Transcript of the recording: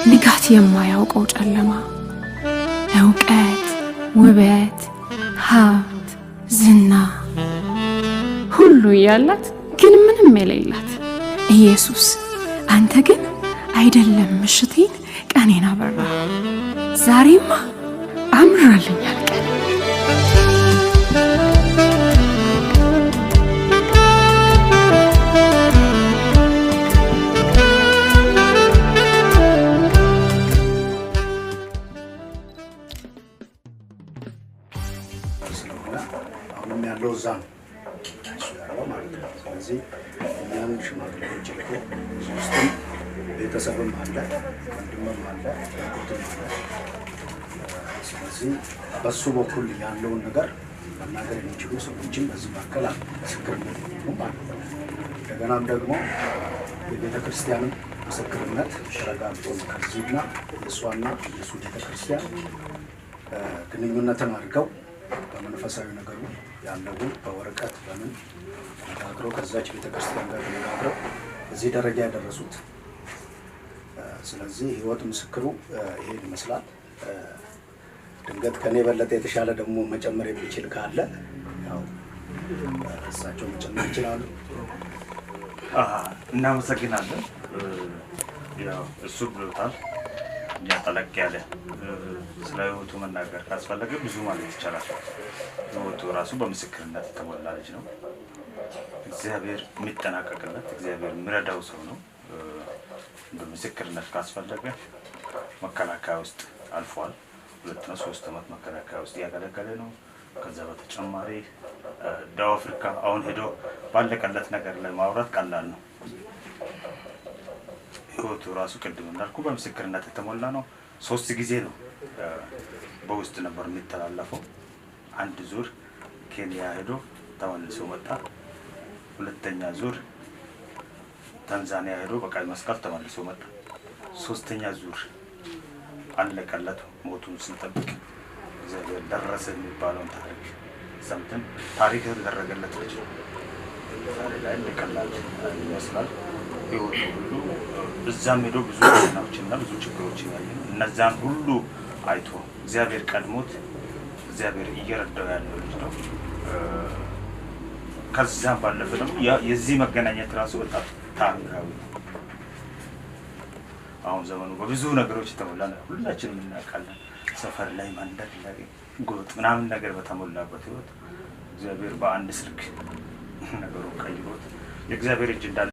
ንጋት የማያውቀው ጨለማ፣ እውቀት፣ ውበት፣ ሀብት፣ ዝና ሁሉ እያላት ግን ምንም የሌላት ኢየሱስ፣ አንተ ግን አይደለም ምሽቴን ቀኔን አበራ። ዛሬማ አምራልኛል ቀን። ስለሆነ አሁንም ያለው እዛ ነው እሱ ያለው ማለት ነው። ስለዚህ እኛን ሽማግሌዎች ልኮ እዚህ ውስጥም ቤተሰብም አለ፣ ወንድምም አለ፣ አጎትም አለ። ስለዚህ በሱ በኩል ያለውን ነገር መናገር የሚችሉ ሰዎችም በዚህ መካከል አሉ፣ ምስክርነት የሚሆኑ ማለት ነው። እንደገናም ደግሞ የቤተ ክርስቲያንም ምስክርነት ተረጋግጦ ነው ከዚህና የእሷና የእሱ ቤተ ክርስቲያን ግንኙነትን አድርገው በመንፈሳዊ ነገሩ ያለውን በወረቀት በምን ተነጋግረው ከዛች ቤተክርስቲያን ጋር ተነጋግረው እዚህ ደረጃ ያደረሱት። ስለዚህ ህይወት ምስክሩ ይሄን ይመስላል። ድንገት ከኔ የበለጠ የተሻለ ደግሞ መጨመር የሚችል ካለ ያው እሳቸው መጨመር ይችላሉ። እናመሰግናለን። ያው እሱ ብሎታል። እኛ ጠለቅ ያለ ስለ ህይወቱ መናገር ካስፈለገ ብዙ ማለት ይቻላል። ህይወቱ ራሱ በምስክርነት የተሞላ ልጅ ነው። እግዚአብሔር የሚጠናቀቅለት፣ እግዚአብሔር የሚረዳው ሰው ነው። በምስክርነት ካስፈለገ መከላከያ ውስጥ አልፏል። 2 ነው 3 ዓመት መከላከያ ውስጥ እያገለገለ ነው። ከዛ በተጨማሪ ደቡብ አፍሪካ አሁን ሄዶ ባለቀለት ነገር ላይ ማውራት ቀላል ነው። ህይወቱ ራሱ ቅድም እንዳልኩ በምስክርነት የተሞላ ነው። 3 ጊዜ ነው በውስጥ ነበር የሚተላለፈው። አንድ ዙር ኬንያ ሄዶ ተመልሶ መጣ። ሁለተኛ ዙር ታንዛኒያ ሄዶ በቀይ መስቀል ተመልሶ መጣ። ሶስተኛ ዙር አለቀለት። ሞቱን ስንጠብቅ እግዚአብሔር ደረሰ የሚባለውን ታሪክ ሰምተን ታሪክ የተደረገለት ልጅ ነው። ዛሬ ላይ እንደቀላል ይመስላል። ህይወቱ ሁሉ እዛም ሄዶ ብዙ ፈተናዎችና ብዙ ችግሮችን ያየ ነው። እነዛን ሁሉ አይቶ እግዚአብሔር ቀድሞት እግዚአብሔር እየረዳው ያለው ልጅ ነው። ከዛም ባለፈ ደግሞ የዚህ መገናኘት ራሱ በጣም ታምራዊ ነው። አሁን ዘመኑ በብዙ ነገሮች የተሞላ ነው። ሁላችንም እናውቃለን። ሰፈር ላይ፣ መንደር ላይ፣ ጎጥ ምናምን ነገር በተሞላበት ህይወት እግዚአብሔር በአንድ ስልክ ነገሩን ቀይሮት የእግዚአብሔር እጅ እንዳለ